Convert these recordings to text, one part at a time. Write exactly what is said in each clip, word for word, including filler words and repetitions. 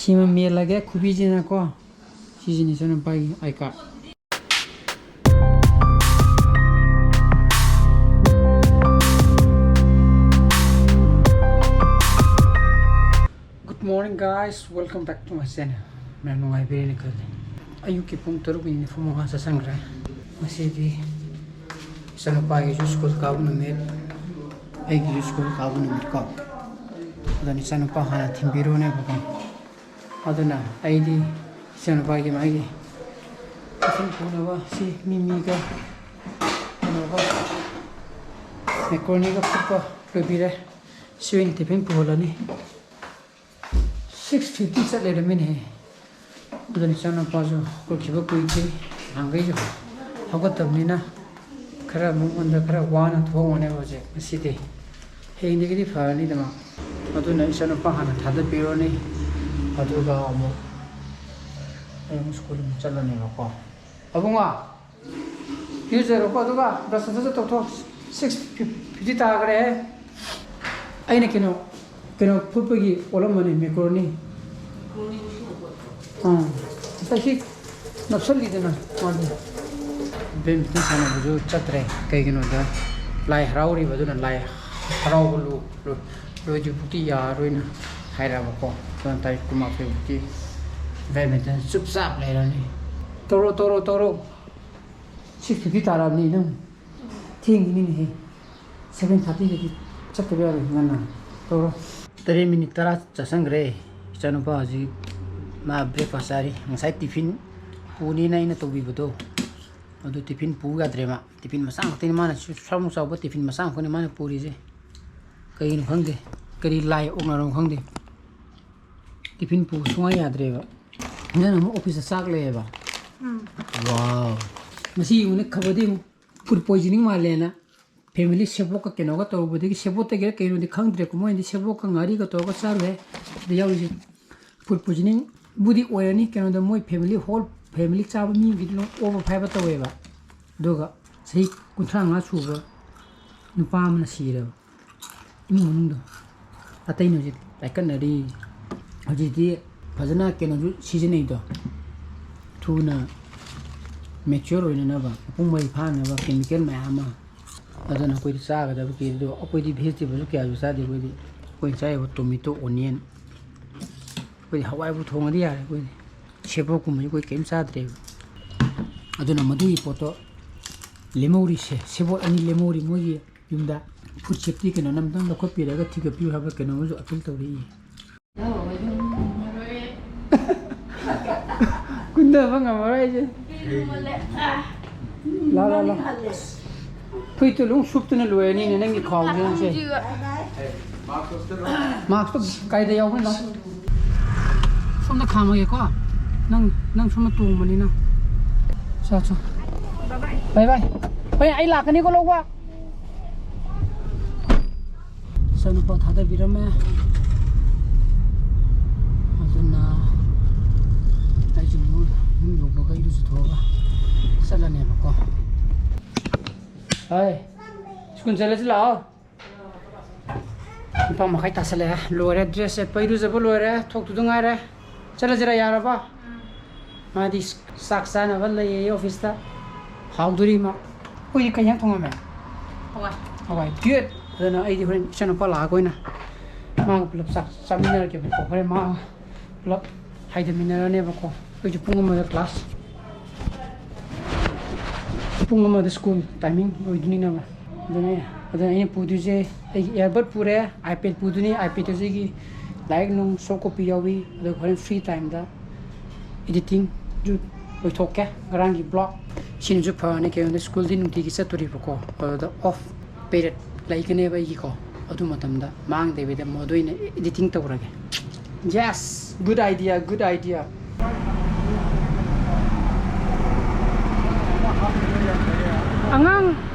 ꯏꯃ ꯃꯦꯜꯂꯒꯦ ꯈꯨꯕꯤꯁꯤꯅꯀꯣ꯫ ꯁꯤꯁꯤꯅꯤ ꯏꯆꯟꯅꯨꯄꯥꯒꯤ I card꯫ Good morning, guys, welcome back to my channel. ꯃꯌꯥꯝ ꯅꯨꯡꯉꯥꯏꯕꯤꯔꯦꯅ ꯈꯜꯂꯤ꯫ ꯑꯌꯨꯛꯀꯤ ꯄꯨꯡ ꯇꯔꯨꯛ ꯃꯤꯅꯤꯠ ꯅꯤꯐꯨ ꯃꯉꯥ ꯆꯠꯁꯟꯈ꯭ꯔꯦ꯫ ꯉꯁꯤꯗꯤ ꯏꯆꯟꯅꯨꯄꯥꯒꯤꯁꯨ ꯁ꯭ꯀꯨꯜ ꯀꯥꯕ ꯅꯨꯃꯤꯠ, ꯑꯩꯒꯤꯁꯨ ꯁ꯭ꯀꯨꯜ ꯀꯥꯕ ꯅꯨꯃꯤꯠꯀꯣ꯫ ꯑꯗꯨꯅ ꯏꯆꯟꯅꯨꯄꯥ ꯍꯥꯟꯅ ꯊꯤꯟꯕꯤꯔꯨꯅꯦꯕꯀꯣ꯫ ꯑꯗꯨꯅ ꯑꯩꯗꯤ ꯏꯆꯟꯅꯨꯄꯥꯒꯤ ꯃꯥꯒꯤ ꯇꯤꯐꯤꯟ ꯄꯨꯅꯕ ꯁꯤ ꯃꯤꯃꯤꯒ ꯀꯩꯅꯣꯒ ꯃꯦꯀ꯭ꯔꯣꯅꯤꯒ ꯐꯨꯠꯄ ꯂꯣꯏꯕꯤꯔꯦ꯫ ꯁꯤ ꯑꯣꯏꯅ ꯇꯤꯐꯤꯟ ꯄꯨꯍꯜꯂꯅꯤ꯫ Six fifty ꯆꯠ ꯂꯩꯔꯝꯃꯤꯅꯦꯍꯦ꯫ ꯑꯗꯨꯅ ꯏꯆꯥꯅꯨꯄꯥꯁꯨ ꯍꯧꯒꯠꯈꯤꯕ ꯀꯨꯏꯗ꯭ꯔꯤ꯫ ꯅꯍꯥꯟꯈꯩꯁꯨ ꯍꯧꯒꯠꯇꯕꯅꯤꯅ ꯈꯔ ꯃꯉꯣꯟꯗ ꯈꯔ ꯋꯥꯅ ꯊꯣꯡꯉꯅꯦꯕ ꯍꯧꯖꯤꯛ ꯉꯁꯤꯗꯤ꯫ ꯍꯌꯦꯡꯗꯒꯤꯗꯤ ꯐꯔꯅꯤꯗꯅ꯫ ꯑꯗꯨꯅ ꯏꯆꯥꯅꯨꯄꯥ ꯍꯥꯟꯅ ꯊꯥꯗꯕꯤꯔꯣꯅꯤ꯫ ꯑꯗꯨꯒ ꯑꯃꯨꯛ ꯑꯩ ꯑꯃꯨꯛ ꯁ꯭ꯀꯨꯜ ꯑꯃꯨꯛ ꯆꯠꯂꯅꯦꯕꯀꯣ꯫ ꯑꯕꯨꯡꯉꯣ, ꯏꯔꯨꯖꯔꯣꯀꯣ, ꯑꯗꯨꯒ ꯕ꯭ꯔꯁ ꯑꯝꯇ ꯇꯧꯊꯣꯛ꯫ Six fifty ꯇꯥꯈ꯭ꯔꯦ꯫ ꯑꯩꯅ ꯀꯩꯅꯣ, ꯀꯩꯅꯣ ꯐꯨꯠꯄꯒꯤ ꯑꯣꯜꯂꯝꯕꯅꯤ, ꯃꯦꯀ꯭ꯔꯣꯅꯤ꯫ ꯑꯥ, ꯉꯁꯥꯏ ꯁꯤ ꯅꯞꯁꯜꯂꯤꯗꯅ ꯃꯥꯗꯤ꯫ ꯕꯦꯠꯃꯤꯟꯇꯟ ꯁꯥꯟꯅꯕꯁꯨ ꯆꯠꯇ꯭ꯔꯦ꯫ ꯀꯩꯒꯤꯅꯣꯗ ꯂꯥꯏ ꯍꯔꯥꯎꯔꯤꯕ, ꯑꯗꯨꯅ ꯂꯥꯏ ꯍꯔꯥꯎꯕ ꯂꯣ-, ꯂꯣ-, ꯂꯣꯏꯗ꯭ꯔꯤꯐꯥꯎꯗꯤ ꯌꯥꯔꯔꯣꯏꯅ ꯍꯥꯏꯔꯛꯑꯕꯀꯣ꯫ ꯑꯗꯨꯅ ꯇꯥꯔꯤꯛ ꯀꯨꯟꯃꯥꯊꯣꯏꯐꯥꯎꯗꯤ ꯕꯦꯠꯃꯤꯟꯇꯟ ꯆꯨꯞ ꯆꯥꯞ ꯂꯩꯔꯅꯤ꯫ ꯇꯧꯔꯣ, ꯇꯧꯔꯣ, ꯇꯧꯔꯣ꯫ Six fifty ꯇꯥꯔꯛꯑꯕꯅꯤ ꯅꯪ꯫ ꯊꯦꯡꯈꯤꯅꯤꯅꯦꯍꯦ꯫ Seven thirtyꯗꯗꯤ ꯆꯠꯇꯕ ꯌꯥꯔꯣꯏ, ꯉꯟꯅ ꯇꯧꯔꯣ꯫ ꯇꯔꯦꯠ ꯃꯤꯅꯤꯠ ꯇꯔꯥ ꯆꯠꯁꯟꯈ꯭ꯔꯦ꯫ ꯏꯆꯥꯅꯨꯄꯥ ꯍꯧꯖꯤꯛ ꯃꯥ breakfast ꯆꯥꯔꯤ꯫ ꯉꯁꯥꯏ ꯇꯤꯐꯤꯟ ꯄꯨꯅꯤꯅ ꯑꯩꯅ ꯇꯧꯕꯤꯕꯗꯣ, ꯑꯗꯨ ꯇꯤꯐꯤꯟ ꯄꯨ ꯌꯥꯗ꯭ꯔꯦ ꯃꯥ꯫ ꯇꯤꯐꯤꯟ ꯃꯆꯥ ꯉꯥꯛꯇꯅꯤ ꯃꯥꯅ, ꯁꯨ-, ꯁ꯭ꯋꯥꯏꯃꯨꯛ ꯆꯥꯎꯕ ꯇꯤꯐꯤꯟ ꯃꯆꯥ ꯉꯥꯛꯇꯅꯤ ꯃꯥꯅ ꯄꯨꯔꯤꯁꯦ꯫ ꯀꯩꯒꯤꯅꯣ ꯈꯪꯗꯦ, ꯀꯔꯤ ꯂꯥꯏ ꯑꯣꯛꯅꯔꯝꯅꯣ ꯈꯪꯗꯦ꯫ ꯇꯤꯐꯤꯟ ꯄꯨ ꯁꯨꯡꯌꯥ ꯌꯥꯗ꯭ꯔꯦꯕ꯫ ꯍꯟꯗꯛꯅ ꯑꯃꯨꯛ ꯑꯣꯐꯤꯁꯇ ꯆꯥꯛ ꯂꯩꯌꯦꯕ꯫ ꯎꯝ꯫ Wow꯫ ꯃꯁꯤ ꯌꯦꯡꯉꯨꯅꯦ, ꯈꯕꯔꯗꯤ ꯑꯃꯨꯛ food poisoningꯅꯤ ꯃꯥꯜꯂꯦꯅ family ꯁꯦꯕꯣꯠꯀ ꯀꯩꯅꯣꯒ ꯇꯧꯔꯨꯕꯗꯒꯤ, ꯁꯦꯕꯣꯠꯇꯒꯤꯔ ꯀꯩꯅꯣꯗꯤ ꯈꯪꯗ꯭ꯔꯦꯀꯣ, ꯃꯣꯏꯅꯗꯤ ꯁꯦꯕꯣꯠꯀ ꯉꯥꯔꯤꯒ ꯇꯧꯔꯒ ꯆꯥꯔꯨꯔꯦ꯫ ꯑꯗ ꯌꯥꯎꯔꯤꯁꯦ food poisoningꯕꯨꯗꯤ ꯑꯣꯏꯔꯅꯤ, ꯀꯩꯅꯣꯗ ꯃꯣꯏ family, whole family ꯆꯥꯕ ꯃꯤꯒꯤꯗꯤ ꯂꯣꯏ over fiber ꯇꯧꯋꯦꯕ꯫ ꯑꯗꯨꯒ ꯆꯍꯤ ꯀꯨꯟꯊ꯭ꯔꯥ ꯃꯉꯥ ꯁꯨꯕ ꯅꯨꯄꯥ ꯑꯃꯅ ꯁꯤꯔꯦꯕ꯫ ꯏꯃꯨꯡ ꯃꯅꯨꯡꯗꯣ꯫ ꯑꯇꯩꯅ ꯍꯧꯖꯤꯛ ꯄꯥꯏꯈꯠꯅꯔꯤ꯫ ꯍꯧꯖꯤꯛꯇꯤ ꯐꯖꯅ ꯀꯩꯅꯣꯁꯨ ꯁꯤꯖꯤꯟꯅꯩꯗꯣ, ꯊꯨꯅ ꯃꯦꯆ꯭ꯌꯣꯔ ꯑꯣꯏꯅꯅꯕ, ꯃꯄꯨꯡ ꯃꯔꯩ ꯐꯥꯅꯅꯕ ꯀꯦꯃꯤꯀꯦꯜ ꯃꯌꯥꯝ ꯑꯃ꯫ ꯑꯗꯨꯅ ꯑꯩꯈꯣꯏꯗꯤ ꯆꯥꯒꯗꯕ ꯀꯦꯗꯣ, ꯑꯩꯈꯣꯏꯗꯤ ꯚꯦꯖꯤꯇꯦꯕꯜꯁꯨ ꯀꯌꯥꯁꯨ ꯆꯥꯗꯦ꯫ ꯑꯩꯈꯣꯏꯗꯤ, ꯑꯩꯈꯣꯏꯅ ꯆꯥꯔꯤꯕ ꯇꯣꯃꯦꯇꯣ, ꯑꯣꯅꯤꯌꯟ, ꯑꯩꯈꯣꯏꯗꯤ ꯍꯋꯥꯏꯕꯨ ꯊꯣꯡꯉꯗꯤ ꯌꯥꯔꯦ꯫ ꯑꯩꯈꯣꯏꯗꯤ ꯁꯦꯕꯣꯠꯀꯨꯝꯕꯁꯤ ꯑꯩꯈꯣꯏ ꯀꯔꯤꯝ ꯆꯥꯗ꯭ꯔꯦꯕ꯫ ꯑꯗꯨꯅ ꯃꯗꯨꯒꯤ ꯄꯣꯠꯇꯣ ꯂꯦꯝꯍꯧꯔꯤꯁꯦ, ꯁꯦꯕꯣꯠ ꯑꯅꯤ ꯂꯦꯝꯍꯧꯔꯤ ꯃꯣꯏꯒꯤ ꯌꯨꯝꯗ꯫ ꯐꯨꯗ ꯁꯦꯐꯇꯤ ꯀꯩꯅꯣꯅ ꯑꯝꯇꯪ ꯂꯧꯈꯠꯄꯤꯔꯒ ꯊꯤꯒꯠꯄꯤꯌꯨ ꯍꯥꯏꯕ ꯀꯩꯅꯣ ꯑꯃꯁꯨ ꯑꯄꯤꯜ ꯇꯧꯔꯛꯏ꯫ ꯀꯨꯟꯗꯕ ꯉꯝꯃꯔꯣꯏ ꯑꯩꯁꯦ꯫ ꯂꯥ, ꯂꯥ, ꯂꯥ꯫ ꯐꯨꯔꯤꯠꯇꯨ ꯂꯣꯏ ꯁꯨꯞꯇꯅ ꯂꯣꯏꯔꯅꯤꯅꯦ ꯅꯪꯒꯤ ꯈꯥꯎꯁꯤꯅꯁꯦ꯫ ꯃꯥꯛꯁꯇꯣ ꯀꯥꯏꯗ ꯌꯥꯎꯕꯅꯣ? ꯁꯣꯝꯗ ꯈꯥꯝꯃꯒꯦꯀꯣ꯫ ꯅꯪ, ꯅꯪ ꯁꯣꯝꯗ ꯇꯣꯡꯕꯅꯤꯅ꯫ ꯁꯥ, ꯁꯥ꯫ ꯕꯥꯏ ꯕꯥꯏ꯫ ꯍꯣꯏ, ꯑꯩ ꯂꯥꯛꯀꯅꯤꯀꯣ ꯂꯧꯕ꯫ ꯏꯆꯥꯅꯨꯄꯥ ꯊꯥꯗꯕꯤꯔꯝꯃꯦ꯫ ꯑꯗꯨꯅ ꯑꯩꯁꯨ ꯑꯃꯨꯛ ꯌꯨꯝ ꯌꯧꯕꯒ ꯏꯔꯨꯖꯊꯣꯛꯑꯒ ꯆꯠꯂꯅꯦꯕꯀꯣ꯫ ꯍꯣꯏ, ꯁ꯭ꯀꯨꯜ ꯆꯠꯂꯁꯤ ꯂꯥꯛꯑꯣ꯫ ꯅꯤꯄꯥꯟ ꯃꯈꯥꯏ ꯇꯥꯁꯜꯂꯛꯑꯦ꯫ ꯂꯣꯏꯔꯦ, ꯗ꯭ꯔꯦꯁ ꯁꯦꯠꯄ, ꯏꯔꯨꯖꯕ ꯂꯣꯏꯔꯦ, ꯊꯣꯛꯇꯨꯗ ꯉꯥꯏꯔꯦ꯫ ꯆꯠꯂꯁꯤꯔ, ꯌꯥꯔꯕ? ꯃꯥꯗꯤ ꯆꯥꯛ ꯆꯥꯅꯕ ꯂꯩꯌꯦ ꯑꯣꯐꯤꯁꯇ꯫ ꯍꯥꯎꯗꯣꯔꯤ ꯃꯥ꯫ ꯑꯩꯈꯣꯏꯗꯤ ꯀꯩ ꯏꯟꯖꯥꯡ ꯊꯣꯡꯉꯝꯃꯦ? ꯍꯋꯥꯏ꯫ ꯍꯋꯥꯏ꯫ ꯒꯨꯗ꯫ ꯑꯗꯨꯅ ꯑꯩꯗꯤ ꯍꯣꯔꯦꯟ ꯏꯆꯥꯅꯨꯄꯥ ꯂꯥꯛꯑꯒ ꯑꯣꯏꯅ ꯃꯥꯒ ꯄꯨꯂꯞ ꯆꯥꯛ ꯆꯥꯃꯤꯟꯅꯔꯒꯦꯕꯀꯣ꯫ ꯍꯣꯔꯦꯟ ꯃꯥ ꯄꯨꯂꯞ ꯍꯥꯏꯗꯃꯤꯟꯅꯔꯅꯦꯕꯀꯣ꯫ ꯑꯩꯈꯣꯏꯁꯨ ꯄꯨꯡ ꯑꯃꯗ ꯀ꯭ꯂꯥꯁ, ꯄꯨꯡ ꯑꯃꯗ ꯁ꯭ꯀꯨꯜ ꯇꯥꯏꯃꯤꯡ ꯑꯣꯏꯗꯣꯏꯅꯤꯅꯕ꯫ ꯑꯗꯨꯅ, ꯑꯗꯨꯅ ꯑꯩꯅ ꯄꯨꯗꯣꯏꯁꯦ ꯑꯩꯒꯤ ꯏꯌꯥꯔꯕꯠ ꯄꯨꯔꯦ, ꯑꯥꯏꯄꯦꯗ ꯄꯨꯗꯣꯏꯅꯤ꯫ ꯑꯥꯏꯄꯦꯗꯇꯁꯨ ꯑꯩꯒꯤ ꯂꯥꯏꯔꯤꯛ ꯅꯨꯡ ꯁꯣꯐ ꯀꯣꯄꯤ ꯌꯥꯎꯏ꯫ ꯑꯗꯨꯒ ꯍꯣꯔꯦꯟ ꯐ꯭ꯔꯤ ꯇꯥꯏꯝꯗ ꯏꯗꯤꯇꯤꯡꯁꯨ ꯂꯣꯏꯊꯣꯛꯀꯦ꯫ ꯉꯔꯥꯡꯒꯤ ꯕ꯭ꯂꯣꯒ ꯁꯤꯅꯁꯨ ꯐꯔꯅꯤ꯫ ꯀꯩꯒꯤꯅꯣꯗ ꯁ꯭ꯀꯨꯜꯗꯤ ꯅꯨꯡꯇꯤꯒꯤ ꯆꯠꯇꯣꯔꯤꯕꯀꯣ꯫ ꯑꯗꯨꯗ ꯑꯣꯐ ꯄꯤꯔꯤꯌꯗ ꯂꯩꯒꯅꯦꯕ ꯑꯩꯒꯤꯀꯣ꯫ ꯑꯗꯨ ꯃꯇꯝꯗ ꯃꯥꯡꯗꯕꯤꯗ ꯃꯗꯨ ꯑꯣꯏꯅ ꯏꯗꯤꯇꯤꯡ ꯇꯧꯔꯒꯦ꯫ Yes, good idea, good idea. ꯑꯉꯥꯡ,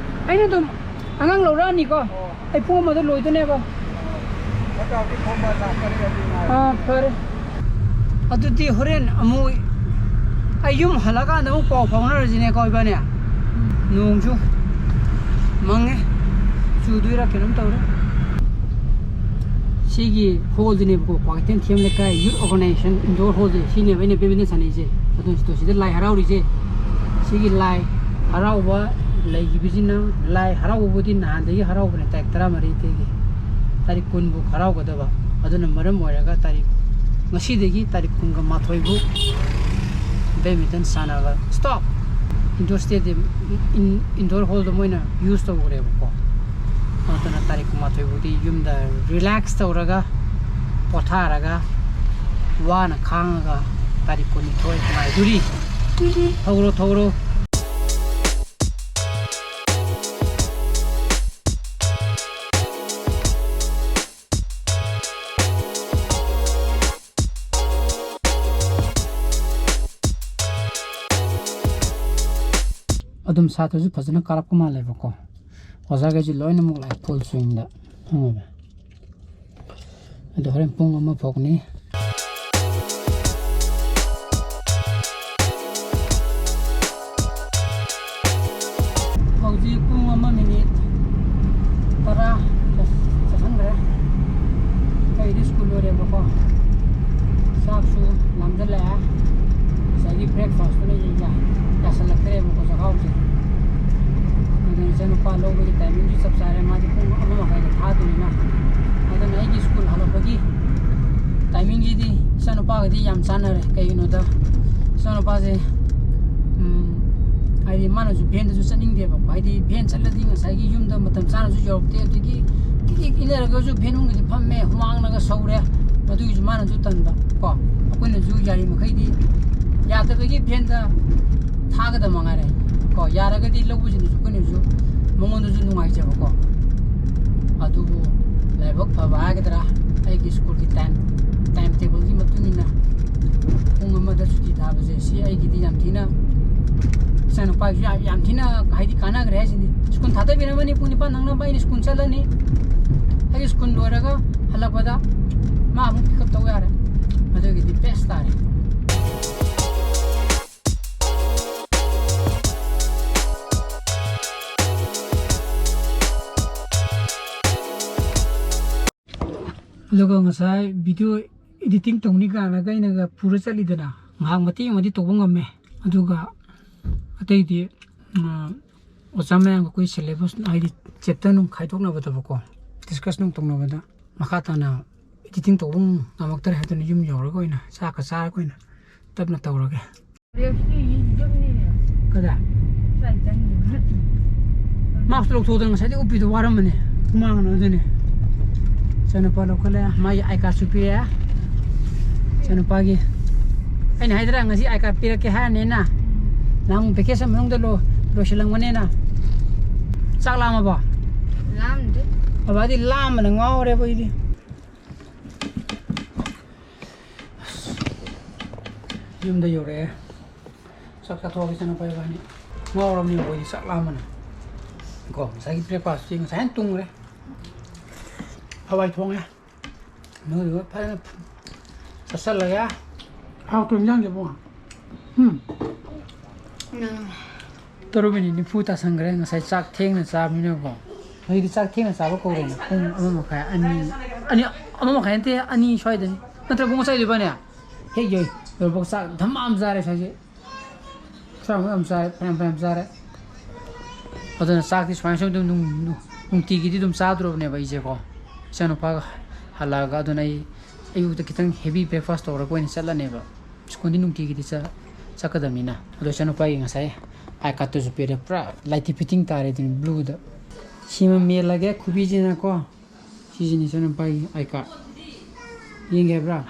ꯑꯩꯅ ꯑꯗꯨꯝ ꯑꯉꯥꯡ ꯂꯧꯔꯛꯑꯅꯤꯀꯣ꯫ ꯑꯩ ꯄꯨꯡ ꯑꯃꯗ ꯂꯣꯏꯗꯣꯏꯅꯦꯕ꯫ ꯑꯥ, ꯐꯔꯦ꯫ ꯑꯗꯨꯗꯤ ꯍꯣꯔꯦꯟ ꯑꯃꯨꯛ ꯑꯩ ꯌꯨꯝ ꯍꯜꯂꯛꯑꯀꯥꯟꯗ ꯑꯃꯨꯛ ꯄꯥꯎ ꯐꯥꯎꯅꯔꯁꯤꯅꯦꯀꯣ ꯏꯕꯥꯅꯤ꯫ ꯅꯣꯡꯁꯨ ꯃꯪꯉꯦ, ꯆꯨꯗꯣꯏꯔꯥ ꯀꯩꯅꯣꯝ ꯇꯧꯔꯦ꯫ ꯁꯤꯒꯤ ꯍꯣꯜꯁꯤꯅꯦꯕꯀꯣ, ꯀ꯭ꯋꯥꯀꯩꯊꯦꯜ ꯊꯦꯝ ꯂꯩꯀꯥꯏ ꯌꯨꯠ ꯑꯣꯔꯒꯅꯥꯏꯖꯦꯁꯟ ꯏꯟꯗꯣꯔ ꯍꯣꯜꯁꯦ, ꯁꯤꯅꯦꯕ ꯑꯩꯅ ꯕꯦꯗꯃꯤꯟꯇꯟ ꯁꯥꯟꯅꯩꯁꯦ꯫ ꯑꯗꯨꯅ ꯁꯤꯗ, ꯁꯤꯗ ꯂꯥꯏ ꯍꯔꯥꯎꯔꯤꯁꯦ꯫ ꯁꯤꯒꯤ ꯂꯥꯏ ꯍꯔꯥꯎꯕ ꯂꯩꯈꯤꯕꯁꯤꯅ, ꯂꯥꯏ ꯍꯔꯥꯎꯕꯕꯨꯗꯤ ꯅꯍꯥꯟꯗꯒꯤ ꯍꯔꯥꯎꯕꯅꯦ, ꯇꯥꯔꯤꯛ ꯇꯔꯥꯃꯔꯤꯗꯒꯤ ꯇꯥꯔꯤꯛ ꯀꯨꯟꯕꯨ ꯍꯔꯥꯎꯒꯗꯕ꯫ ꯑꯗꯨꯅ ꯃꯔꯝ ꯑꯣꯏꯔꯒ ꯇꯥꯔꯤꯛ, ꯉꯁꯤꯗꯒꯤ ꯇꯥꯔꯤꯛ ꯀꯨꯟꯒ ꯃꯥꯊꯣꯏꯕꯨ ꯕꯦꯗꯃꯤꯟꯇꯟ ꯁꯥꯟꯅꯕ ꯁ꯭ꯇꯣꯞ꯫ ꯏꯟꯗꯣꯔ ꯁ꯭ꯇꯦꯗꯤꯌꯝ, ꯏꯟ-, ꯏꯟꯗꯣꯔ ꯍꯣꯜꯗꯣ ꯃꯣꯏꯅ ꯌꯨꯁ ꯇꯧꯈ꯭ꯔꯦꯕꯀꯣ꯫ ꯑꯗꯨꯅ ꯇꯥꯔꯤꯛ ꯀꯨꯟꯃꯥꯊꯣꯏꯕꯨꯗꯤ ꯌꯨꯝꯗ ꯔꯤꯂꯦꯛꯁ ꯇꯧꯔꯒ, ꯄꯣꯊꯥꯔꯒ, ꯋꯥꯅ ꯈꯥꯡꯉꯒ ꯇꯥꯔꯤꯛ ꯀꯨꯟꯅꯤꯊꯣꯏ ꯉꯥꯏꯗꯣꯔꯤ꯫ ꯊꯧꯔꯣ, ꯊꯧꯔꯣ꯫ ꯑꯗꯨꯝ ꯁꯥꯇ꯭ꯔꯁꯨ ꯐꯖꯅ ꯀꯥꯔꯛꯄ ꯃꯥꯜꯂꯦꯕꯀꯣ꯫ ꯑꯣꯖꯥꯈꯩꯁꯨ ꯂꯣꯏꯅꯃꯛ ꯂꯥꯛꯑꯦ ꯐꯨꯜ ꯁ꯭ꯋꯤꯡꯗ꯫ ꯈꯪꯉꯕ? ꯑꯗꯣ ꯍꯣꯔꯦꯟ ꯄꯨꯡ ꯑꯃ ꯐꯥꯎꯅꯤ꯫ ꯍꯧꯖꯤꯛ ꯄꯨꯡ ꯑꯃ ꯃꯤꯅꯤꯠ ꯇꯔꯥ ꯆꯠ-, ꯆꯠꯁꯟꯈ꯭ꯔꯦ꯫ ꯑꯩꯗꯤ ꯁ꯭ꯀꯨꯜ ꯂꯣꯏꯔꯦꯕꯀꯣ꯫ ꯆꯥꯛꯁꯨ ꯂꯥꯝꯖꯜꯂꯛꯑꯦ꯫ ꯉꯁꯥꯏꯒꯤ ꯕ꯭ꯔꯦꯛꯐꯥꯁꯇꯨꯅ ꯌꯥ-, ꯌꯥꯁꯜꯂꯛꯇ꯭ꯔꯦꯕꯀꯣ ꯆꯥꯛꯈꯥꯎꯁꯦ꯫ ꯑꯗꯨꯅ ꯏꯆꯥꯅꯨꯄꯥ ꯂꯧꯕꯒꯤ ꯇꯥꯏꯃꯤꯡꯁꯨ ꯆꯞ ꯆꯥꯔꯦ꯫ ꯃꯥꯗꯤ ꯄꯨꯡ ꯑꯃ ꯃꯈꯥꯏꯗ ꯊꯥꯗꯣꯏꯅꯤꯅ꯫ ꯑꯗꯨꯅ ꯑꯩꯒꯤ ꯁ꯭ꯀꯨꯜ ꯍꯜꯂꯛꯄꯒꯤ ꯇꯥꯏꯃꯤꯡꯁꯤꯗꯤ ꯏꯆꯥꯅꯨꯄꯥꯒꯗꯤ ꯌꯥꯝ ꯆꯥꯟꯅꯔꯦ꯫ ꯀꯩꯒꯤꯅꯣꯗ ꯏꯆꯥꯅꯨꯄꯥꯁꯦ, ꯎꯝ, ꯍꯥꯏꯗꯤ ꯃꯥꯅꯁꯨ ꯚꯦꯟꯗꯁꯨ ꯆꯠꯅꯤꯡꯗꯦꯕꯀꯣ꯫ ꯍꯥꯏꯗꯤ ꯚꯦꯟ ꯆꯠꯂꯗꯤ ꯉꯁꯥꯏꯒꯤ ꯌꯨꯝꯗ ꯃꯇꯝ ꯆꯥꯅꯁꯨ ꯌꯧꯔꯛꯇꯦ꯫ ꯑꯗꯒꯤ ꯀꯤꯛ ꯀꯤꯛ ꯏꯟꯅꯔꯒꯁꯨ ꯚꯦꯟ ꯃꯅꯨꯡꯗꯗꯤ ꯐꯝꯃꯦ, ꯍꯨꯃꯥꯡꯅꯒ ꯁꯧꯔꯦ꯫ ꯃꯗꯨꯒꯤꯁꯨ ꯃꯥꯅꯁꯨ ꯇꯟꯕ ꯀꯣ꯫ ꯑꯩꯈꯣꯏꯅꯁꯨ ꯌꯥꯔꯤ ꯃꯈꯩꯗꯤ ꯌꯥꯗꯕꯒꯤ ꯚꯦꯟꯗ ꯊꯥꯒꯗꯕ ꯃꯉꯥꯏꯔꯦ ꯀꯣ꯫ ꯌꯥꯔꯒꯗꯤ ꯂꯧꯕꯁꯤꯅꯁꯨ ꯑꯩꯈꯣꯏꯅꯁꯨ ꯃꯉꯣꯟꯗꯁꯨ ꯅꯨꯡꯉꯥꯏꯖꯕꯀꯣ꯫ ꯑꯗꯨꯕꯨ ꯂꯥꯏꯕꯛ ꯐꯕ ꯍꯥꯏꯒꯗ꯭ꯔꯥ, ꯑꯩꯒꯤ ꯁ꯭ꯀꯨꯜꯒꯤ ꯇꯥꯏꯝ, ꯇꯥꯏꯝ ꯇꯦꯕꯜꯒꯤ ꯃꯇꯨꯡ ꯏꯟꯅ ꯄꯨꯡ ꯑꯃꯗ ꯁꯨꯇꯤ ꯊꯥꯕꯁꯦ, ꯁꯤ ꯑꯩꯒꯤꯗꯤ ꯌꯥꯝ ꯊꯤꯅ, ꯏꯆꯥꯅꯨꯄꯥꯒꯤꯁꯨ ꯌꯥꯝ, ꯌꯥꯝ ꯊꯤꯅ ꯍꯥꯏꯗꯤ ꯀꯥꯟꯅꯈ꯭ꯔꯦ ꯍꯥꯏꯁꯤꯅꯤ꯫ ꯁ꯭ꯀꯨꯜ ꯊꯥꯗꯕꯤꯔꯝꯃꯅꯤ ꯄꯨꯡ ꯅꯤꯄꯥꯟ ꯅꯪꯅꯕ, ꯑꯩꯅ ꯁ꯭ꯀꯨꯜ ꯆꯠꯂꯅꯤ꯫ ꯑꯩꯒꯤ ꯁ꯭ꯀꯨꯜ ꯂꯣꯏꯔꯒ ꯍꯜꯂꯛꯄꯗ ꯃꯥ ꯑꯃꯨꯛ ꯄꯤꯛꯑꯞ ꯇꯧ ꯌꯥꯔꯦ꯫ ꯃꯗꯨꯒꯤꯗꯤ ꯕꯦꯁ ꯇꯥꯔꯦ꯫ ꯑꯗꯨꯒ ꯉꯁꯥꯏ video editing ꯇꯧꯅꯤ ꯀꯥꯏꯅꯒ ꯑꯩꯅꯒ ꯄꯨꯔ ꯆꯠꯂꯤꯗꯅ, ꯉꯥꯏꯍꯥꯛ ꯃꯇꯦꯛ ꯑꯃꯗꯤ ꯇꯧꯕ ꯉꯝꯃꯦ꯫ ꯑꯗꯨꯒ ꯑꯇꯩꯗꯤ, ꯑ, ꯑꯣꯖꯥ ꯃꯌꯥꯝꯒ ꯑꯩꯈꯣꯏ syllabus, ꯍꯥꯏꯗꯤ chapter ꯅꯨꯡ ꯈꯥꯏꯗꯣꯛꯅꯕꯗꯕꯀꯣ, discuss ꯅꯨꯡ ꯇꯧꯅꯕꯗ ꯃꯈꯥ ꯇꯥꯅ editing ꯇꯧꯕ ꯉꯝꯃꯛꯇ꯭ꯔꯦ꯫ ꯑꯗꯨꯅ ꯌꯨꯝ ꯌꯧꯔꯒ ꯑꯣꯏꯅ ꯆꯥꯛꯀ ꯆꯥꯔꯒ ꯑꯣꯏꯅ ꯇꯞꯅ ꯇꯧꯔꯒꯦ꯫ ꯀꯗꯥ? ꯃꯥꯛꯁ ꯂꯧꯊꯣꯛꯇꯅ ꯉꯁꯥꯏꯗꯩ ꯎꯞꯄꯤꯗꯣ ꯋꯥꯔꯝꯕꯅꯦ꯫ ꯍꯨꯃꯥꯡꯅ ꯑꯗꯨꯅꯦ꯫ ꯏꯆꯥꯅꯨꯄꯥ ꯂꯧꯈꯠꯂꯦ꯫ ꯃꯥꯒꯤ I card ꯁꯨ ꯄꯤꯔꯛꯑꯦ꯫ ꯏꯆꯥꯅꯨꯄꯥꯒꯤ꯫ ꯑꯩꯅ ꯍꯥꯏꯗ꯭ꯔꯥ ꯉꯁꯤ I card ꯄꯤꯔꯛꯀꯦ ꯍꯥꯏꯔꯅꯤꯅ? ꯅꯍꯥꯟ vacation ꯃꯅꯨꯡꯗ ꯂꯣ-, ꯂꯣꯏꯁꯤꯜꯂꯝꯒꯅꯤꯅ꯫ ꯆꯥꯛ ꯂꯥꯝꯃꯕꯣ? ꯂꯥꯝꯗꯦ꯫ ꯕꯕꯥꯗꯤ ꯂꯥꯝꯕꯅ ꯉꯥꯎꯔꯦꯕ ꯑꯩꯗꯤ꯫ ꯌꯨꯝꯗ ꯌꯧꯔꯛꯑꯦ꯫ ꯆꯥꯛ ꯆꯥꯊꯣꯛꯑꯒꯦ ꯏꯆꯥꯅꯨꯄꯥ ꯏꯕꯥꯅꯤ꯫ ꯉꯥꯎꯔꯕꯅꯤ ꯑꯩꯈꯣꯏꯗꯤ ꯆꯥꯛ ꯂꯥꯝꯕꯅ꯫ ꯀꯣ, ꯉꯁꯥꯏꯒꯤ breakfast ꯇꯤ ꯉꯁꯥꯏꯅ ꯇꯨꯝꯈ꯭ꯔꯦ꯫ ꯍꯋꯥꯏ ꯊꯣꯡꯉꯦ꯫ ꯑꯗꯨꯗꯨꯒ ꯐꯖꯅ ꯆꯥꯁꯤꯜꯂꯒ꯫ ꯍꯥꯎꯇ꯭ꯔꯣ ꯏꯟꯖꯥꯡꯁꯦ ꯏꯕꯨꯡꯉꯣ? ꯎꯝ꯫ ꯇꯔꯨꯛ ꯃꯤꯅꯤꯠ ꯅꯤꯐꯨ ꯇꯥꯁꯟꯈ꯭ꯔꯦ꯫ ꯉꯁꯥꯏ ꯆꯥꯛ ꯊꯦꯡꯅ ꯆꯥꯕꯅꯤꯅꯀꯣ꯫ ꯍꯧꯖꯤꯛꯇꯤ ꯆꯥꯛ ꯊꯦꯡꯅ ꯆꯥꯕ ꯀꯧꯔꯦꯅꯦ꯫ ꯄꯨꯡ ꯑꯃ ꯃꯈꯥꯏ, ꯑꯅꯤ, ꯑꯅꯤ, ꯑꯃ ꯃꯈꯥꯏ ꯅꯠꯇꯦ, ꯑꯅꯤ ꯁ꯭ꯋꯥꯏꯗꯅꯤ꯫ ꯅꯠꯇ꯭ꯔ ꯄꯨꯡ ꯉꯁꯥꯏꯗꯨꯕꯅꯦ? ꯍꯦꯛ ꯌꯧ-, ꯌꯧꯔꯛꯄꯒ ꯆꯥꯛ ꯙꯝ ꯑꯃ ꯆꯥꯔꯦ ꯉꯁꯥꯏꯁꯦ꯫ ꯆꯥꯛ ꯌꯥꯝ ꯆꯥꯔꯦ, ꯐꯅꯌꯥꯝ, ꯐꯅꯌꯥꯝ ꯆꯥꯔꯦ꯫ ꯑꯗꯨꯅ ꯆꯥꯛꯇꯤ ꯁꯨꯃꯥꯏꯅ ꯁꯨꯝ ꯑꯗꯨꯝ ꯅꯨꯡ-, ꯅꯨꯡ-, ꯅꯨꯡꯇꯤꯒꯤꯗꯤ ꯑꯗꯨꯝ ꯆꯥꯗ꯭ꯔꯕꯅꯦꯕ ꯑꯩꯁꯦꯀꯣ꯫ ꯏꯆꯥꯅꯨꯄꯥꯒ ꯍꯜꯂꯛꯑꯒ꯫ ꯑꯗꯨꯅ ꯑꯩ ꯑꯌꯨꯛꯇ ꯈꯤꯇꯪ heavy breakfast ꯇꯧꯔꯒ ꯑꯣꯏꯅ ꯆꯠꯂꯅꯦꯕ꯫ ꯁ꯭ꯀꯨꯜꯗꯤ ꯅꯨꯡꯇꯤꯒꯤꯗꯤ ꯆꯠ-, ꯆꯠꯀꯗꯕꯅꯤꯅ꯫ ꯑꯗꯣ ꯏꯆꯥꯅꯨꯄꯥꯒꯤ ꯉꯁꯥꯏ I card ꯇꯨꯁꯨ ꯄꯤꯔꯦ꯫ ꯄꯨꯔꯥ ꯂꯥꯏꯠꯇꯤ fitting ꯇꯥꯔꯦ ꯑꯗꯨꯅꯤ, blue ꯗ꯫ ꯁꯤꯃ ꯃꯦꯜꯂꯒꯦ ꯈꯨꯕꯤꯁꯤꯅꯀꯣ꯫ ꯁꯤꯁꯤꯅꯤ ꯏꯆꯥꯅꯨꯄꯥꯒꯤ I card꯫ ꯌꯦꯡꯒꯦ ꯍꯥꯏꯕ꯭ꯔꯥ?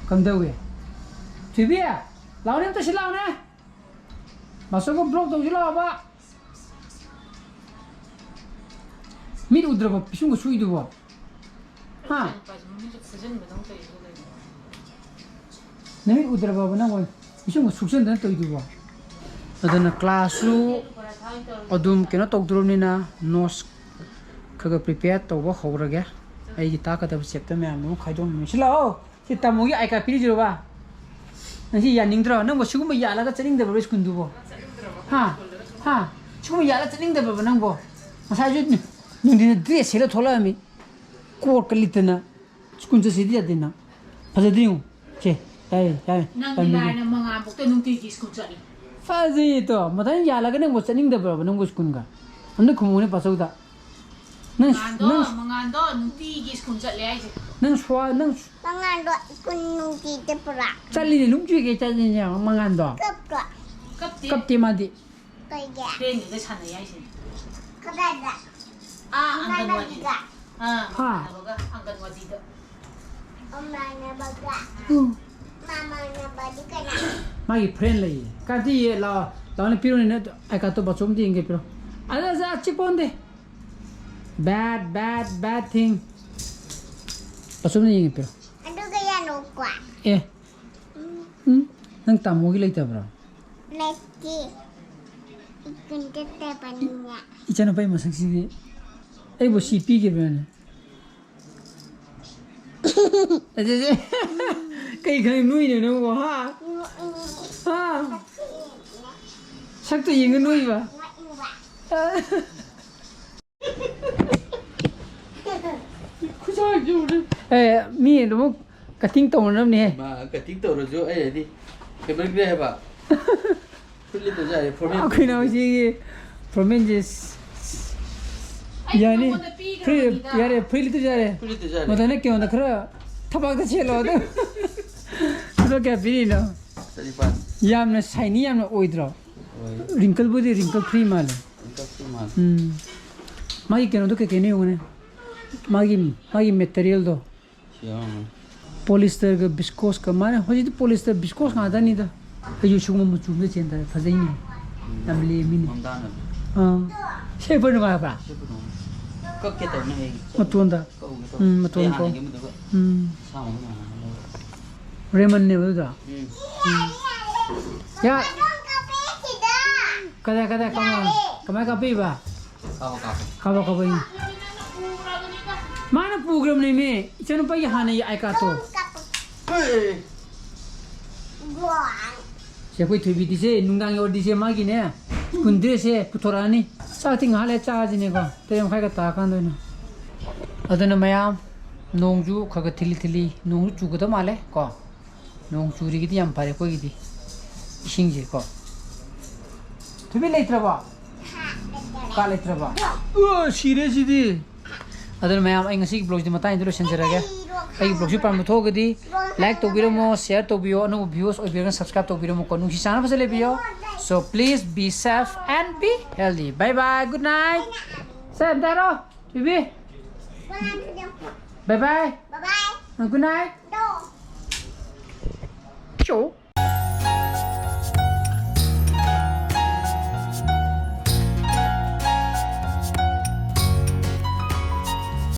ꯀꯝꯗꯧꯏ? ꯊꯣꯏꯕꯤ, ꯂꯥꯎꯅꯦ, ꯑꯝꯇ ꯁꯤ ꯂꯥꯎꯅꯦ꯫ ꯃꯥꯁꯇꯔꯕꯨ block ꯇꯧꯁꯤ ꯂꯥꯎꯕ꯫ ꯃꯤꯠ ꯎꯗ꯭ꯔꯕ ꯄꯤꯁꯨꯝꯒ ꯁꯨꯏꯗꯨꯕꯣ? ꯍꯥ? ꯅꯃꯤꯠ ꯎꯗ꯭ꯔꯕꯕ ꯅꯪ ꯑꯣꯏ ꯄꯤꯁꯨꯝꯒ ꯁꯨꯛꯆꯟꯗꯅ ꯇꯧꯏꯗꯨꯕꯣ? ꯑꯗꯨꯅ class ꯁꯨ ꯑꯗꯨꯝ ꯀꯩꯅꯣ ꯇꯧꯗꯣꯔꯕꯅꯤꯅ notes ꯈꯔ ꯈꯔ prepare ꯇꯧꯕ ꯍꯧꯔꯒꯦ꯫ ꯑꯩꯒꯤ ꯇꯥꯛꯀꯗꯕ chapter ꯃꯌꯥꯝꯗꯨ ꯑꯃꯨꯛ ꯈꯥꯏꯗꯣꯛꯅꯕ꯫ ꯁꯤ ꯂꯥꯛꯑꯣ꯫ ꯁꯤ ꯇꯥꯃꯣꯒꯤ I card ꯄꯤꯔꯤꯁꯤꯔꯣꯕ? ꯅꯪ ꯁꯤ ꯌꯥꯅꯤꯡꯗ꯭ꯔꯣ? ꯅꯪꯕꯨ ꯁꯤꯒꯨꯝꯕ ꯌꯥꯜꯂꯒ ꯆꯠꯅꯤꯡꯗꯕ꯭ꯔꯣ ꯁ꯭ꯀꯨꯜꯗꯨꯕꯣ? ꯍꯥ? ꯍꯥ? ꯁꯨꯝ ꯌꯥꯜꯂ ꯆꯠꯅꯤꯡꯗꯕ꯭ꯔꯕ ꯅꯪꯕꯣ? ꯉꯁꯥꯏꯁꯨ ꯅꯨꯡꯊꯤꯟꯗ ꯗ꯭ꯔꯦꯁ ꯁꯦꯠꯂ ꯊꯣꯛꯂꯛꯑꯝꯃꯤ꯫ ꯀꯣꯠꯀ ꯂꯤꯠꯇꯅ ꯁ꯭ꯀꯨꯜ ꯆꯠꯁꯤꯗꯤ ꯌꯥꯗꯦ ꯅꯪ꯫ ꯐꯖꯗꯦ ꯌꯦꯡꯉꯨ꯫ ꯁꯦ, ꯌꯥꯔꯦ, ꯌꯥꯔꯦ, ꯅꯪꯗꯤ ꯌꯥꯔꯦ꯫ ꯂꯥꯏꯅ ꯃꯉꯥꯜꯕꯨꯛꯇ ꯅꯨꯡꯇꯤꯒꯤ ꯁ꯭ꯀꯨꯜ ꯆꯠꯂꯤ꯫ ꯐꯖꯩꯌꯦ ꯇꯣ꯫ ꯃꯊꯪ ꯌꯥꯜꯂꯒ ꯅꯪꯕꯨ ꯆꯠꯅꯤꯡꯗꯕ꯭ꯔꯕ ꯅꯪꯕꯨ ꯁ꯭ꯀꯨꯜꯒ? ꯑꯝꯇ ꯈꯨꯝꯃꯨꯅꯦ ꯄꯥꯆꯧꯗ꯫ ꯅꯪ, ꯃꯉꯥꯜꯗꯣ, ꯅꯪ ꯃꯉꯥꯜꯗꯣ ꯅꯨꯡꯇꯤꯒꯤ ꯁ꯭ꯀꯨꯜ ꯆꯠꯂꯦ ꯍꯥꯏꯁꯦ꯫ ꯅꯪ ꯁ꯭ꯋꯥ-, ꯅꯪ ꯃꯉꯥꯜꯗꯣ ꯁ꯭ꯀꯨꯜ ꯅꯨꯡꯇꯤꯒꯤ ꯆꯠꯄ꯭ꯔꯥ? ꯆꯠꯂꯤꯅꯦ, ꯅꯨꯡꯇꯤꯒꯤ ꯆꯠꯂꯤꯅꯦ ꯃꯉꯥꯜꯗꯣ꯫ ꯀꯞꯇ꯭ꯔꯣ? ꯀꯞꯇꯦ꯫ ꯀꯞꯇꯦ ꯃꯥꯗꯤ꯫ ꯀꯩꯒꯤ? ꯐ꯭ꯔꯦꯟꯒꯩꯒ ꯁꯥꯟꯅꯩ ꯍꯥꯏꯁꯤꯅꯤ꯫ ꯀꯗꯥꯏꯗ? ꯑꯥ, ꯑꯪꯒꯟꯋꯥꯗꯤꯗ꯫ ꯏꯃꯥꯟꯅꯕꯤꯒ? ꯑꯥ, ꯍꯥ? ꯃꯃꯥꯟꯅꯕꯒ ꯑꯪꯒꯟꯋꯥꯗꯤꯗ꯫ ꯃꯃꯥꯟꯅꯕꯒ? ꯎꯝ꯫ ꯃꯃꯥꯟꯅꯕꯗꯤ ꯀꯅꯥ? ꯃꯥꯒꯤ ꯐ꯭ꯔꯦꯟ ꯂꯩꯌꯦ꯫ ꯀꯥꯇꯤ, ꯂꯥꯛꯑꯣ꯫ ꯂꯥꯛꯑꯣꯅꯦ, ꯄꯤꯔꯣꯅꯦ, ꯅꯪ ꯑꯥꯏ ꯀꯥꯔꯠꯇꯣ ꯕꯥꯆꯧ ꯑꯝꯇ ꯌꯦꯡꯒꯦ, ꯄꯤꯔꯣ꯫ ꯑꯗ, ꯑꯗ, ꯆꯤꯛꯄꯣꯟꯗꯦ꯫ Bad, bad, bad thing. ꯕꯥꯆꯧ ꯑꯝꯇ ꯌꯦꯡꯒꯦ, ꯄꯤꯔꯣ꯫ ꯑꯗꯨꯒ ꯌꯥꯅꯣꯀꯣ? ꯑꯦ, ꯎꯝ, ꯅꯪ ꯇꯥꯃꯣꯒꯤ ꯂꯩꯇꯕ꯭ꯔꯣ? ꯂꯩꯇꯦ꯫ ꯁ꯭ꯀꯨꯜ ꯆꯠꯇꯕꯅꯤꯅ꯫ ꯏꯆꯥꯅꯨꯄꯥꯒꯤ ꯃꯁꯛꯁꯤꯗꯤ ꯑꯩꯕꯨ ꯁꯤ ꯄꯤꯈꯤꯕ꯭ꯔꯥꯅꯦ? ꯑꯗꯨꯗꯤ ꯀꯩ ꯈꯪ ꯅꯣꯏꯅꯣ ꯅꯪꯕꯨ, ꯍꯥ? ꯍꯥ? ꯁꯛꯇ ꯌꯦꯡꯉ ꯅꯣꯏꯕ? ꯈꯨꯖꯥꯏꯁꯦ ꯎꯔꯦ꯫ ꯑꯦ, ꯃꯤ ꯂꯣꯏꯅꯃꯛ cutting ꯇꯧꯅꯔꯝꯅꯦꯍꯦ꯫ ꯃꯥ cutting ꯇꯧꯔꯁꯨ ꯑꯩ ꯍꯥꯏꯗꯤ ꯐꯦꯕꯔ ꯒ꯭ꯔꯦ ꯍꯥꯏꯕ꯫ ꯐꯨꯔꯤꯠ ꯂꯤꯠꯇꯁꯨ ꯌꯥꯔꯦ, ꯐꯣꯔꯃꯦꯜ ꯑꯩꯈꯣꯏꯅ ꯐꯨꯔꯤꯠ ꯂꯤꯠꯇꯁꯨ꯫ ꯍꯧꯖꯤꯛꯀꯤ ꯐꯣꯔꯃꯦꯜꯁꯦ ꯑꯩ ꯌꯥꯅꯤ꯫ ꯅꯉꯣꯟꯗ ꯐꯨꯔꯤꯠ ꯄꯤꯈ꯭ꯔꯕꯅꯤꯗ꯫ ꯌꯥꯔꯦ, ꯐꯨꯔꯤꯠ ꯂꯤꯠꯇꯁꯨ ꯌꯥꯔꯦ꯫ ꯐꯨꯔꯤꯠ ꯂꯤꯠꯇꯁꯨ ꯌꯥꯔꯦ꯫ ꯃꯊꯪꯗ ꯀꯩꯅꯣꯗ ꯈꯔ ꯊꯕꯥꯛꯇ ꯁꯦꯠꯂꯣ ꯑꯗꯨ꯫ ꯑꯗꯣ ꯀꯌꯥ ꯄꯤꯔꯤꯅꯣ? ꯆꯅꯤꯄꯥꯟ꯫ ꯌꯥꯝꯅ shiny ꯌꯥꯝꯅ ꯑꯣꯏꯗ꯭ꯔꯣ? ꯑꯣꯏ꯫ Wrinkle ꯕꯨꯗꯤ wrinkle free ꯃꯥꯜꯂꯦ꯫ Wrinkle free ꯃꯥꯜꯂꯦ꯫ ꯎꯝ꯫ ꯃꯥꯒꯤ ꯀꯩꯅꯣꯗꯣ ꯀꯩ ꯀꯩꯅꯣ ꯌꯦꯡꯉꯨꯅꯦ꯫ ꯃꯥꯒꯤ, ꯃꯥꯒꯤ material ꯗꯣ꯫ ꯁꯤ ꯌꯥꯎꯔꯝꯒꯅꯤ꯫ Polyester ꯒ viscose ꯀ ꯃꯥꯅ ꯍꯧꯖꯤꯛꯇꯤ polyester viscose ꯉꯥꯛꯇꯅꯤꯗ꯫ ꯑꯩꯁꯨ ꯁꯤꯒꯨꯝꯕ ꯃꯆꯨ ꯑꯝꯇ ꯆꯦꯟ ꯇꯥꯔꯦ꯫ ꯐꯖꯩꯅꯦ꯫ ꯎꯝ꯫ ꯌꯥꯝ ꯂꯦꯝꯃꯤꯅꯦ꯫ ꯃꯝꯗꯥꯅ꯫ ꯑꯥ꯫ ꯁꯦꯠꯄ ꯅꯨꯡꯉꯥꯏꯕ꯭ꯔꯥ? ꯁꯦꯠꯄ ꯅꯨꯡꯉꯥꯏ꯫ ꯀꯛꯀꯦ ꯇꯧꯅꯦ ꯑꯩ꯫ ꯃꯇꯣꯟꯗ꯫ ꯀꯛꯎꯒꯦ ꯇꯧꯕ꯫ ꯎꯝ, ꯃꯇꯣꯟ ꯑꯩ ꯀꯛ꯫ ꯍꯥꯟꯅꯒꯤ ꯑꯃꯗꯨꯒ ꯎꯝ꯫ ꯑꯁꯥꯡꯕꯗꯣ ꯃꯥꯟꯅꯍꯜꯂꯒ꯫ Raymond ꯅꯦꯕ ꯑꯗꯨꯗꯣ? ꯎꯝ꯫ ꯎꯝ꯫ ꯌꯥ-, ꯀꯗꯥꯏ, ꯀꯗꯥꯏ, ꯀꯃꯥꯏ, ꯀꯃꯥꯏ ꯀꯥꯞꯄꯤꯕ? ꯀꯥꯞꯄꯣ, ꯀꯥꯞꯄꯣ꯫ ꯀꯥꯞꯄꯣ, ꯀꯥꯞꯄꯣ, ꯌꯦꯡꯉꯣ꯫ ꯃꯥꯅ ꯄꯨꯈ꯭ꯔꯕꯅꯦꯃꯤ, ꯏꯆꯥꯅꯨꯄꯥꯒꯤ ꯍꯥꯟꯅꯒꯤ I card ꯇꯣ꯫ ꯍꯦ! ꯁꯦ, ꯑꯩꯈꯣꯏ ꯊꯣꯏꯕꯤꯗꯤꯁꯦ, ꯅꯨꯡꯗꯥꯡ ꯌꯧꯔꯗꯤꯁꯦ, ꯃꯥꯒꯤꯅꯦ, ꯀꯨꯟꯗ꯭ꯔꯦꯁꯦ ꯄꯨꯊꯣꯔꯛꯑꯅꯤ꯫ ꯆꯥꯛꯇꯤ ꯉꯥꯏꯍꯥꯛ ꯂꯩꯔ ꯆꯥꯁꯤꯅꯦꯀꯣ, ꯇꯔꯦꯠ ꯃꯈꯥꯏꯒ ꯇꯥꯔꯀꯥꯟꯗ ꯑꯣꯏꯅ꯫ ꯑꯗꯨꯅ ꯃꯌꯥꯝ, ꯅꯣꯡꯁꯨ ꯈꯔ ꯈꯔ ꯊꯤꯂꯤ ꯊꯤꯂꯤ, ꯅꯣꯡꯁꯨ ꯆꯨꯒꯗꯕ ꯃꯥꯜꯂꯦ ꯀꯣ꯫ ꯅꯣꯡ ꯆꯨꯔꯤꯒꯤꯗꯤ ꯌꯥꯝ ꯐꯔꯦ ꯑꯩꯈꯣꯏꯒꯤꯗꯤ, ꯏꯁꯤꯡꯁꯦ ꯀꯣ꯫ ꯊꯣꯏꯕꯤ ꯂꯩꯇ꯭ꯔꯕꯣ? ꯀꯥ ꯂꯩꯇ꯭ꯔꯕꯣ? ꯎ, ꯁꯤꯔꯦ ꯁꯤꯗꯤ꯫ ꯑꯗꯨꯅ ꯃꯌꯥꯝ, ꯑꯩ ꯉꯁꯤꯒꯤ vlogꯁꯤꯗꯤ ꯃꯇꯥꯡꯁꯤꯗ ꯂꯣꯏꯁꯤꯟꯖꯔꯒꯦ꯫ ꯑꯩꯒꯤ vlogꯁꯤ ꯄꯥꯝꯕ ꯊꯣꯛꯑꯒꯗꯤ like ꯇꯧꯕꯤꯔꯝꯃꯣ, share ꯇꯧꯕꯤꯌꯣ, ꯑꯅꯧꯕ viewers ꯑꯣꯏꯕꯤꯔꯒꯅ subscribe ꯇꯧꯕꯤꯔꯝꯃꯨꯀꯣ꯫ ꯅꯨꯡꯁꯤ ꯆꯥꯟꯅꯕ ꯐꯖꯅ ꯂꯩꯕꯤꯌꯣ꯫ So please be safe and be healthy. Bye bye. Good night. ꯁꯦ, ꯑꯝꯇ ꯍꯥꯏꯔꯣ, ꯊꯣꯏꯕꯤ꯫ Bye bye. Good night.